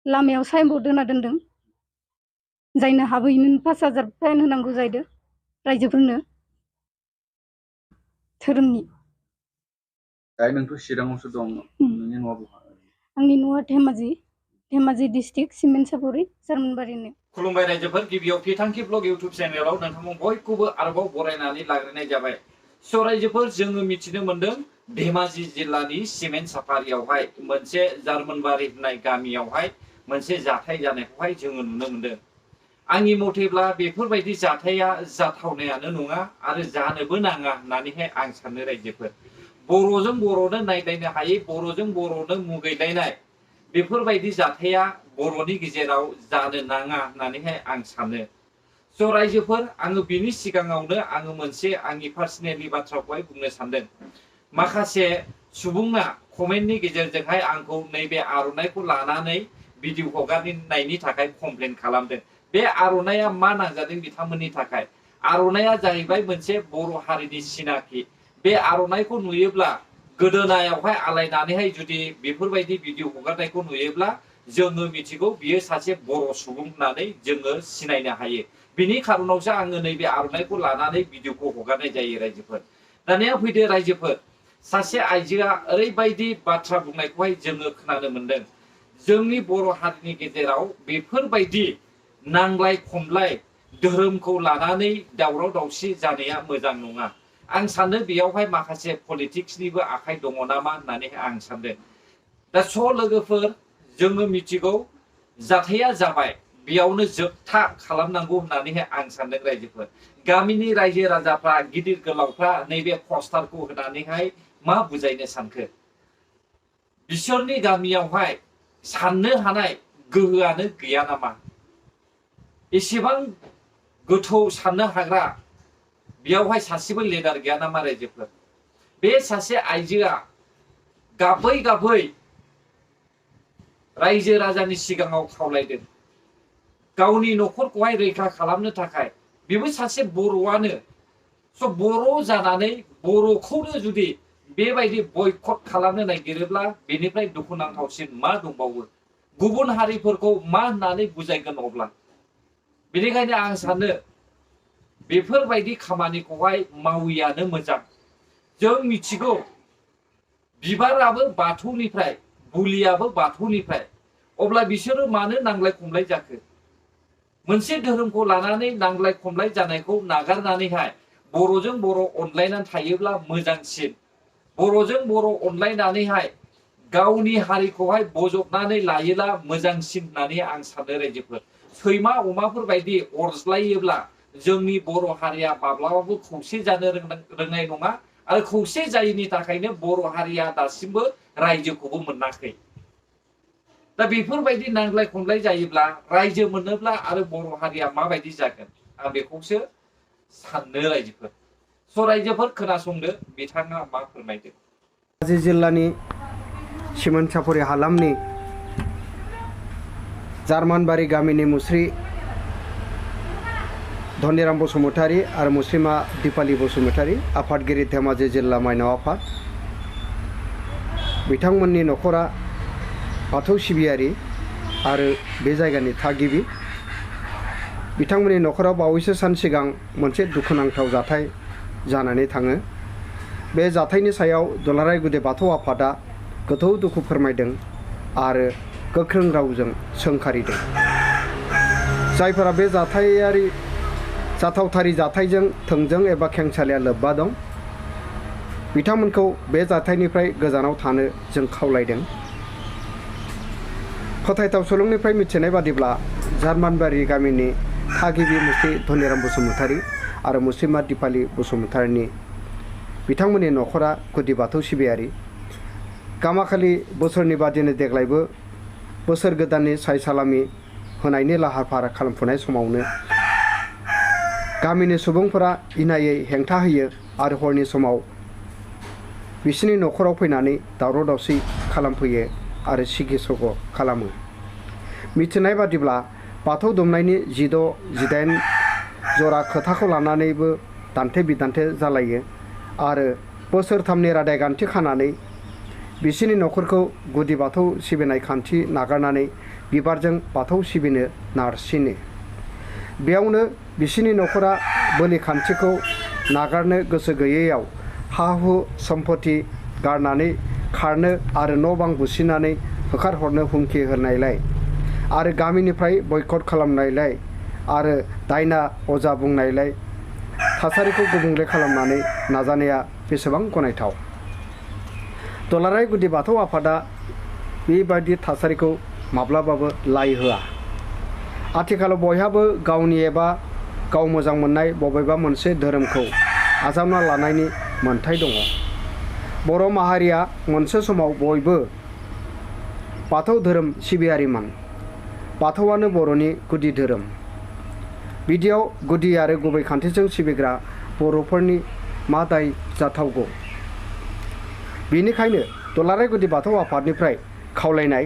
लामायाव साइनबर्ड होना दोनदों जायनो हाबैनो 5,000 फाइन होनांगौ जाहैदों रायजोफोरनो धोरोमनि। नोंथ' चिराङावसो दं नोंनि न'आ बहा? आंनि न'आ धेमाजि डिस्ट्रिक्ट सिमेन्ट-सापरि जार्मानबारिनो। खुलुमबाय रायजोफोर, गिबियाव बिथांखि ब्लग इउट्युब चेनेलाव नोंथांमोन बयखौबो आरोबाव बरायनानै लाग्रोनाय जाबाय। स' रायजोफोर, जोङो मिथिनो मोन्दों धेमाजि जिल्लानि सिमेन्ट-सापारियावहाय मोनसे जार्मानबारि होननाय गामियावहाय मोनसे जाथाय जानायखौहाय जोङो नुनो मोन्दों। आंनि मथेब्ला बेफोरबायदि जाथाया जाथावनायानो नङा आरो जानोबो नाङा होननानैहाय आं सानो रायजोफोर। बर'जों बर'नो नायलायनो हायै, बर'जों बर'नो मुगैलायनाय बेफोरबायदि जाथाया बर'नि गेजेराव जानो नाङा होननानैहाय आं सानो। स' रायजोफोर, आङो बिनि सिगाङावनो आङो मोनसे आंनि पार्सनेलि बाथ्राखौहाय बुंनो सानदों। माखासे सुबुङा कमेन्टनि गेजेरजोंहाय आंखौ नैबे आर'नाइखौ लानानै भिडिअ हगारनायनि थाखाय कमप्लेन खालामदों। बे आर'नाइया मा नांजादों बिथांमोननि थाखाय? आर'नाइया जाहैबाय मोनसे बर' हारिनि सिनाखि। बे आर'नाइखौ नुयोब्ला गोदोनायावहाय आलायनानैहाय जुदि बेफोरबायदि भिडिअ हगारनायखौ नुयोब्ला जोङो मिथिगौ बियो सासे बर' सुबुं होननानै जोङो सिनायनो हायो। बिनि खारनावसो आङो नैबे आर'नाइखौ लानानै भिडिअखौ हगारनाय जायो रायजोफोर। दानिया फैदो रायजोफोर, सासे आइजोआ ओरैबायदि बाथ्रा बुंनायखौहाय जोङो खोनानो मोन्दों। जोंनि बर' हारिनि गेजेराव बेफोरबायदि नांलाय खमलाय धोरोमखौ लानानै दावराव दावसि जानाया मोजां नङा। आं सानो बेयावहाय माखासे पलिटिक्सनिबो आखाइ दङ नामा होननानै आं सानदों। दा स' लोगोफोर, जोङो मिथिगौ जाथाया जाबाय, बेयावनो जोबथा खालामनांगौ होननानैहाय आं सानदों रायजोफोर। गामिनि रायजो राजाफ्रा, गिदिर गोलावफ्रा नैबे पस्टारखौ होनानैहाय मा बुजायनो सानखो? बिसोरनि गामियावहाय साननो हानाय गोहोआनो गैया नामा? एसेबां गोथौ साननो हाग्रा बेयावहाय सासेबो लिडार गैया नामा रायजोफोर? बे सासे आइजोआ गाबै गाबै रायजो राजानि सिगाङाव खावलायदों गावनि न'खरखौहाय रैखा खालामनो थाखाय। बेबो सासे बर'आनो। स' बर' जानानै बर'खौनो जुदि बेबायदि बयकट खालामनो नागिरोब्ला बेनिफ्राय दुखुनांथावसिन मा दंबावो? गुबुन हारिफोरखौ मा होननानै बुजायगोन अब्ला? बेनिखायनो आं सानो बेफोरबायदि खामानिखौहाय मावैयानो मोजां। जों मिथिगौ बिबाराबो बाथौनिफ्राय, बुलियाबो बाथौनिफ्राय। अब्ला बिसोरो मानो नांलाय खमलाय जाखो? मोनसे धोरोमखौ लानानै नांलाय खमलाय जानायखौ नागारनानैहाय बर'जों बर' अनलायनानै थायोब्ला मोजांसिन। बर'जों बर' अनलायनानैहाय गावनि हारिखौहाय बजबनानै लायोब्ला मोजांसिन होननानै आं सानो रायजोफोर। सैमा अमाफोरबायदि अरज्लायोब्ला जोंनि बर' हारिया माब्लाबाबो खौसे जानो रोंनाय नङा आरो खौसे जायैनि थाखायनो बर' हारिया दासिमबो रायजोखौबो मोनाखै। दा बेफोरबायदि नांलाय खमलाय जायोब्ला रायजो मोनोब्ला आरो बर' हारिया माबायदि जागोन? आं बेखौसो साननो रायजोफोर। स' रायजोफोर खोनासंदो बिथाङा मा फोरमायदों। धेमाजि जिल्लानि सिमेन्ट-सापरि हालामनि जार्मानबारि गामिनि मुस्रि धनिराम बसुमतारी आरो मुस्रिमा दिपाली बसुमतारी, आफादगिरि धेमाजि जिल्ला माइनाव आफाद। बिथांमोननि न'खरा बाथौ सिबियारि आरो बे जायगानि थागिबि। बिथांमोननि न'खराव बावैसो सान सिगां मोनसे दुखुनांथाव जाथाय जानानै थाङो। बे जाथायनि सायाव दुलाराय गुदि बाथौ आफादा गोथौ दुखु फोरमायदों आरो गोख्रों रावजों सोंखारिदों। जायफोरा बे जाथावथारि जाथायजों थोंजों एबा खेंसालिया लोब्बा दं, बिथांमोनखौ बे जाथायनिफ्राय गोजानाव थानो जों खावलायदों। फोथायथाव सुलुंनिफ्राय मिथिनाय बादिब्ला जार्मानबारि गामिनि थागिबि मुस्रि धनिराम बसुमतारी आरो मुस्रिमा दिपाली बसुमतारीनि बिथांमोननि न'खरा गुदि बाथौ सिबियारि। गामाखालि बोसोरनि बादिनो देग्लायबो बोसोर गोदाननि साय सालामि होनायनि लाहार फाहार खालामफुनाय समावनो गामिनि सुबुंफोरा इनायै हेंथा होयो आरो हरनि समाव बिसिनि न'खराव फैनानै दावराव दावसि खालामफैयो आरो सिगि सग' खालामो। मिथिनाय बादिब्ला बाथौ दुमनायनि 16-18 जरा खोथाखौ लानानैबो दान्थे बिदान्थे जालायो आरो बोसोरथामनि रादाय गान्थि खानानै बिसिनि न'खरखौ गुदि बाथौ सिबिनाय खान्थि नागारनानै बिबारजों बाथौ सिबिनो नारसिनो। बेयावनो बिसोरनि न'खरा बोलि खान्थिखौ नागारनो गोसो गैयैयाव हा हु सम्पति गारनानै खारनो आरो न' बां बुसिनानै होखारहरनो हुमखि होनायलाय आरो गामिनिफ्राय बयकट खालामनायलाय आरो दायना अजा बुंनायलाय थासारिखौ गुबुंले खालामनानै नाजानाया बेसेबां गनायथाव। दुलाराय गुदि बाथौ आफादा बेबायदि थासारिखौ माब्लाबाबो लाय होआ। आथिखालाव बयहाबो गावनि एबा गाव मोजां मोननाय बबेबा मोनसे धोरोमखौ आजावना लानायनि मोन्थाय दङ। बर' माहारिया मोनसे समाव बयबो बाथौ धोरोम सिबियारिमोन। बाथौआनो बर'नि गुदि धोरोम। बिदियाव गुदि आरो गुबै खान्थिजों सिबिग्रा बर'फोरनि मा दाय जाथावगौ। बेनिखायनो दुलाराय गुदि बाथौ आफादनिफ्राय खावलायनाय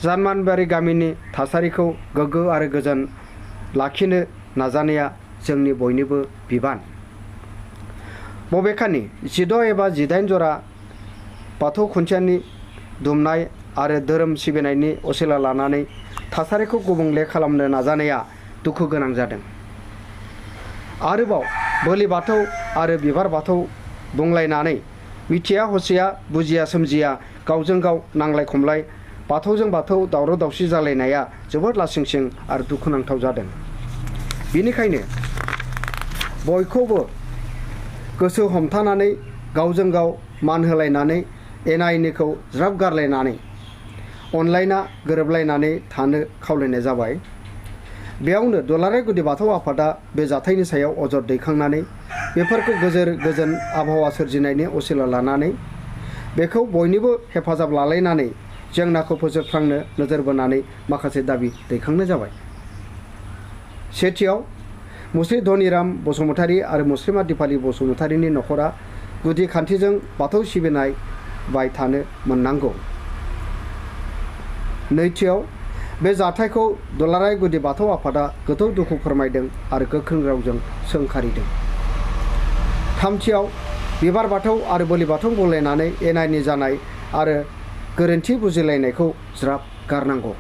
जार्मानबारि गामिनि थासारिखौ गोग्गो आरो गोजोन लाखिनो नाजानाया जोंनि बयनिबो बिबान। बबेखानि 16 एबा 18 जरा बाथौ खुन्थियानि दुमनाय आरो धोरोम सिबिनायनि असिला लानानै थासारिखौ गुबुंले खालामनो नाजानाया दुखु गोनां जादों। आरोबाव बोलि बाथौ आरो बिबार बाथौ बुंलायनानै मिथिया हसिया बुजिया सोमजिया गावजों गाव नांलाय खमलाय बाथौजों बाथौ दावराव दावसि जालायनाया जोबोद लासिंसिं आरो दुखुनांथाव जादों। बेनिखायनो बयखौबो गोसो हमथानानै गावजों गाव मान होलायनानै एना एनिखौ ज्राब गारलायनानै अनलायना गोरोबलायनानै थानो खावलायनाय जाबाय। बेयावनो दुलाराय गुदि बाथौ आफादा बे जाथायनि सायाव अजद दैखांनानै बेफोरखौ गोजोन आबहावा सोरजिनायनि असिला लानानै बेखौ बयनिबो हेफाजाब लालायनानै जेंनाखौ फोजोबस्रांनो नोजोर बोनानै माखासे दाबि दैखांनाय जाबाय। सेथियाव मुस्रि धनिराम बसुमतारी आरो मुस्रिमा दिपाली बसुमतारीनि न'खरा गुदि खान्थिजों बाथौ सिबिनाय बाय थानो मोननांगौ। नैथियाव बे जाथायखौ दुलाराय गुदि बाथौ आफादा गोथौ दुखु फोरमायदों आरो गोख्रों रावजों सोंखारिदों। थामथियाव बिबार बाथौ आरो बोलि बाथौ बुंलायनानै एना एनि जानाय आरो गोरोन्थि बुजिलायनायखौ ज्राब गारनांगौ।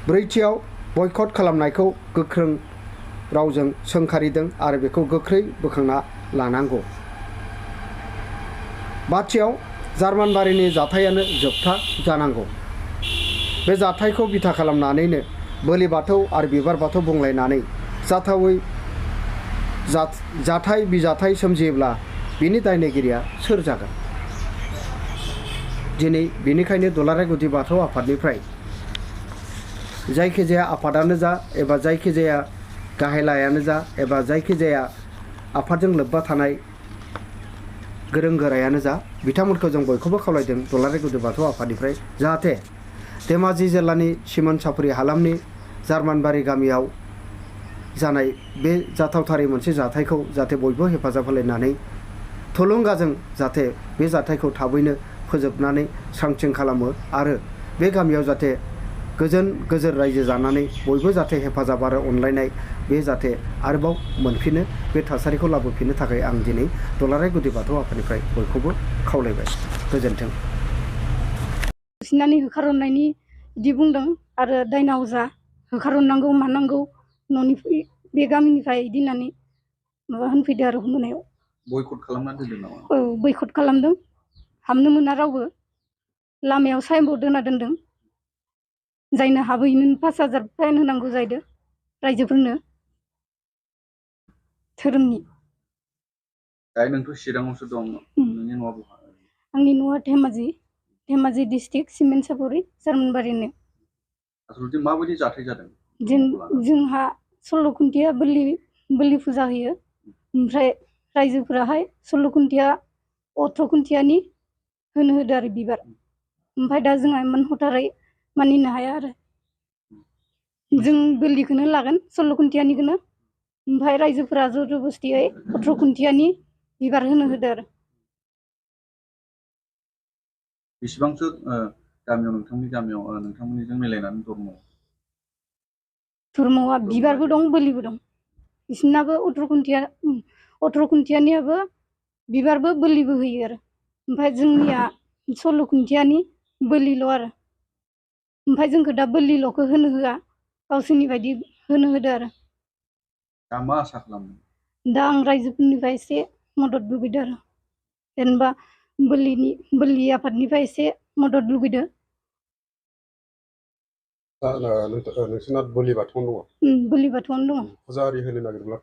ब्रैथियाव बयकट खालामनायखौ गोख्रों रावजों सोंखारिदों आरो बेखौ गोख्रै बोखांना लानांगौ। बाथियाव जार्मानबारिनि जाथायानो जोबथा जानांगौ। बे जाथायखौ बिथा खालामनानैनो बोलि बाथौ आरो बिबार बाथौ बुंलायनानै जाथावै जाथाय बिजाथाय सोमजियोब्ला बिनि दायनिगिरिया सोर जागोन। दिनै बेनिखायनो दुलाराय गुदि बाथौ आफादनिफ्राय जायखिजाया आफादानो जा एबा जायखिजाया गाहायलायानो जा एबा जायखिजाया आफादजों लोब्बा थानाय गोरों गोरायानो जा बिथांमोनखौ जों बयखौबो खावलायदों दुलाराय गुदि बाथौ आफादनिफ्राय जाहाथे धेमाजि जिल्लानि सिमोन सापरि हालामनि जार्मानबारि गामियाव जानाय बे जाथावथारै मोनसे जाथायखौ जाहाथे बयबो हेफाजाब होलायनानै थुलुंगाजों जाहाथे बे जाथायखौ थाबैनो फोजोबनानै स्रांथिं खालामो आरो बे गामियाव जाहाथे गोजोर रायजो जानानै बयबो जाहाथे हेफाजाब आरो अनलायनाय बे जाहाथे आरोबाव मोनफिनो बे थासारिखौ लाबोफिननो थाखाय आं दिनै दुलाराय गुदि बाथौ आफादनिफ्राय बयखौबो खावलायबाय। गोजोन्थों। बुसिनानै होखारहरनायनि बिदि बुंदों आरो दायना अजा होखारहरनांगौ मानांगौ न'निफ्राय बे गामिनिफ्राय बिदि होननानै माबा होनफैदों आरो मोनायाव। बयकट खालामनानै दोनदों नामा? औ बयकट खालामदों। हाबनो मोना रावबो। लामायाव साइनबर्ड होना दोनदों। जायनो हाबैनो 5,000 फाइन होनांगौ जाहैदों रायजोफोरनो धोरोमनि। दायो नोंथ' चिराङावसो दं। नोंनि न'आ बहा? आंनि न'आ धेमाजि डिस्ट्रिक्ट सिमेन्ट सापरि जार्मानबारिनो। आसलथे माबायदि जाथाय जादों? जोंहा 16 खुन्थिया बोलि फुजा होयो। ओमफ्राय रायजोफोराहाय 16 खुन्थिया 18 खुन्थियानि होनो होदो आरो बिबार। ओमफ्राय दा जोंहा इमान हथारै मानिनो हाया आरो जों बोलिखौनो लागोन 16 खुन्थियानिखौनो। ओमफ्राय रायजोफोरा जबरदस्तियै 18 खुन्थियानि बिबार होनो होदो आरो। बेसेबांसो गामियाव नोंथांमोननिजों मिलायनानै दङ? धर्मआ बिबारबो दं बोलिबो दं। बिसोरनाबो 18 खुन्थियानियाबो बिबारबो बोलिबो होयो आरो। ओमफ्राय जोंनिया 16 खुन्थियानि बोलिल' आरो। ओमफ्राय जोंखौ दा बोलिल'खौ होनो होआ गावसोरनि बायदि होनो होदो आरो दा मा आसा खालामदों? दा आं रायजोफोरनिफ्राय एसे मदद लुगैदो आरो जेनेबा बोलि आफादनिफ्राय एसे मदद लुगैदो। दा नोंसोरना बोलि बाथौआवनो बोलि बाथौआवनो दङ। दङ फुजा आरि होनो नागिरब्ला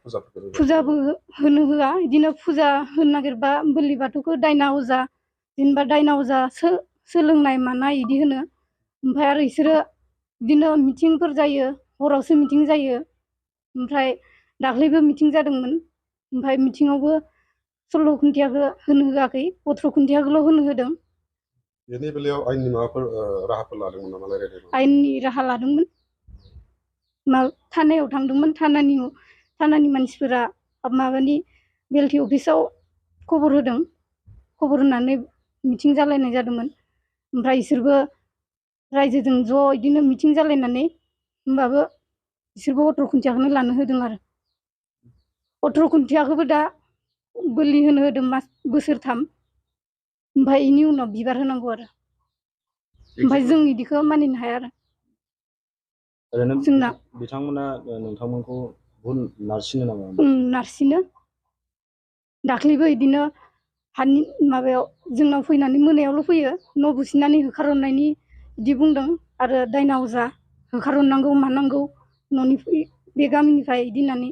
फुजाबो होनो होआ बिदिनो फुजा होनो नागिरबा बोलि बाथौखौ दायना अजा जेनेबा दायना अजा सोलोंनाय मानाय बिदि होनो ओमफ्राय आरो बिसोरो बिदिनो मिटिंफोर जायो हरावसो मिटिं जायो ओमफ्राय दाख्लैबो मिटिं जादोंमोन ओमफ्राय मिटिङावबो 16 खुन्थियाखौ होनो होआखै 18 खुन्थियाखौल' होनो होदों। बेनि बेलायाव आयेननि माबाफोर राहाफोर लादोंमोन नामा रायज्लायदोंमोन? आयेननि राहा लादोंमोन थानायाव थांदोंमोन थानानि मानसिफोरा माबानि बेलटि अफिसाव खबर होदों खबर होनानै मिटिं जालायनाय जादोंमोन ओमफ्राय बिसोरबो रायजोजों ज' बिदिनो मिटिं जालायनानै होमबाबो बिसोरबो 18 खुन्थियाखौनो लानो होदों आरो 18 खुन्थियाखौबो दा बोलि होनो होदों बोसोरथाम ओमफ्राय बेनि उनाव बिबार होनांगौ आरो ओमफ्राय जों बिदिखौ मानिनो हाया आरो ओरैनो जोंना बिथांमोना नोंथांमोनखौ भुल नारसिनो नामा? नारसिनो दाख्लैबो बिदिनो हानि माबायाव जोंनाव फैनानै मोनायावल' फैयो न' बुसिनानै होखारहरनायनि बिदि बुंदों आरो दायना अजा होखारहरनांगौ मानांगौ न'निफ्राय बे गामिनिफ्राय बिदि होननानै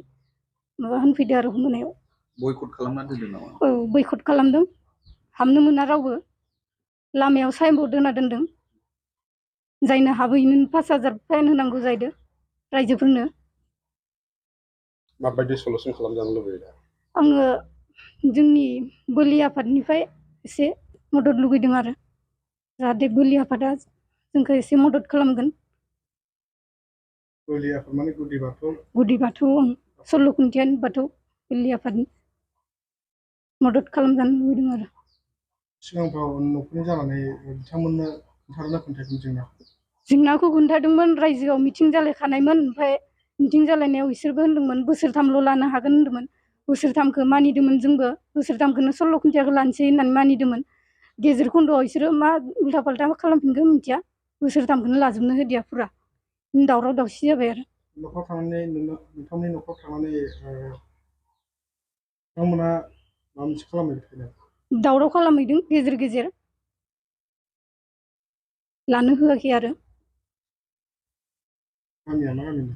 माबा होनफैदो आरो मोनायाव बयकट खालामनानै दोनदों नामा? औ बयकट खालामदों हाबनो मोना रावबो लामायाव साइनबर्ड होना दोनदों जायनो हाबैनो 5000 फाइन होनांगौ जाहैदों रायजोफोरनो। माबायदि सलुसन खालामजानो लुबैयो दा? आङो जोंनि बोलि आफादनिफ्राय एसे मदद लुगैदों आरो जाहाथे बोलि आफादा जोंखौ एसे मदद खालामगोन। बोलि आफाद माने गुदि बाथौ? गुदि बाथौ 16 खुन्थियानि बाथौ बोलि आफादनि मदद खालामजानो लुबैदों आरो सिगांफ्राव न'खरनि जानानै बिथांमोननो खोन्थादोंना खोन्थायाखैमोन जेंनाखौ खोन्थादोंमोन रायजोआव मिटिं जालायखानायमोन ओमफ्राय मिटिं जालायनायाव बिसोरबो होनदोंमोन बोसोरथामल' लानो हागोन होनदोंमोन बोसोरथामखौ मानिदोंमोन जोंबो बोसोरथामखौनो 16 खुन्थियाखौ लानोसै होननानै मानिदोंमोन गेजेर खन्द'आव बिसोरो मा उल्था फाल्था खालामफिनगोन मिथिया बोसोरथामखौनो लाजोबनो होदिया फुरा दावराव दावसि जाबाय आरो न'खराव थांनानै नोंथांनि न'खराव थांनानै बिथांमोना माबा मोनसे खालामहैदों दावराव खालामहैदों गेजेर गेजेर लानो होआखै आरो गामिया मा गामिनि?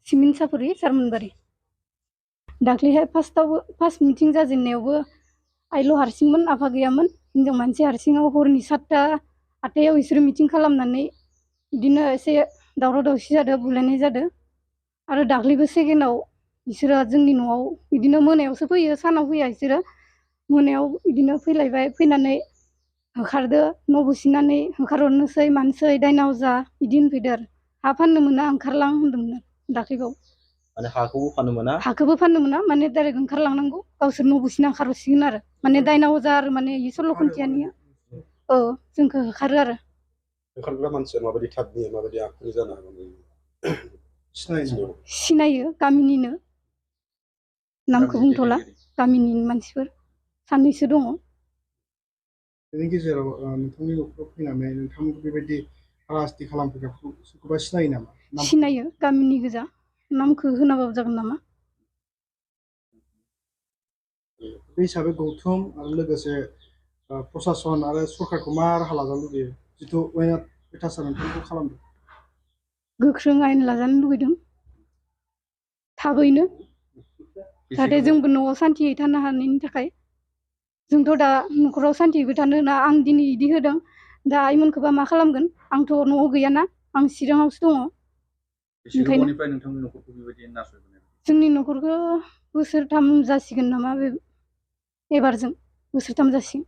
सिमेन्ट सापरि सारमोनबारि दाख्लैहाय फार्स्ट मिटिं जाजेननायावबो आइल' हारसिंमोन आफा गैयामोन हिनजाव मानसि हारसिङाव हरनि 7टा 8टायाव बिसोरो मिटिं खालामनानै बिदिनो एसे दावराव दावसि जादों बुलायनाय जादों आरो दाख्लैबो सेकेन्डआव बिसोरो जोंनि न'आव बिदिनो मोनायावसो फैयो सानाव फैया बिसोरो मोनायाव बिदिनो फैलायबाय फैनानै होखारदो न' बुसिनानै होखारहरनोसै मानोसै दायना अजा बिदि होनफैदो आरो हा फाननो मोना ओंखारलां होनदोंमोन दाख्लैबाव माने हाखौबो फाननो मोना? हाखौबो फाननो मोना माने डाइरेक्ट ओंखारलांनांगौ गावसोर न' बुसिना ओंखारहरसिगोन आरो माने दायना अजा आरो माने 16 खुन्थियानिया औ जोंखौ होखारो आरो होखारग्रा मानसिया माबायदि थाबनि माबायदि आखुनि जानो हागौ सिनायो गामिनिनो नामखौ बुंथ'ला गामिनि मानसिफोर सानैसो दङ। बेनि गेजेराव नोंथांनि न'खराव फैनानै नोंथांमोनखौ बेबायदि हाराहास्ति खालामफैग्राखौ सोरखौबा सिनायो नामा? सिनायो गामिनि गोजा नामखौ होनाबाबो जागोन नामा? बे हिसाबै गौथुम आरो लोगोसे प्रसासन आरो सरकारखौ मा राहा लाजानो लुबैयो जिथु अयनाय नोंथांखौ खालामदों? गोख्रों आयेन लाजानो लुबैदों थाबैनो जाहाथे जोंबो न'आव सान्तियै थानो हानायनि थाखाय जोंथ' दा न'खराव सान्तियैबो थानो होना आं दिनै बिदि होदों दा आइमोनखौबा मा खालामगोन आंथ' न'आव गैयाना आं चिराङावसो दङ। बेसे गोबावनिफ्राय नोंथांनि न'खरखौ बेबायदि नासयबोनाय? जोंनि न'खरखौ बोसोरथाम जासिगोन नामा एबारजों बोसोरथाम जासिगोन।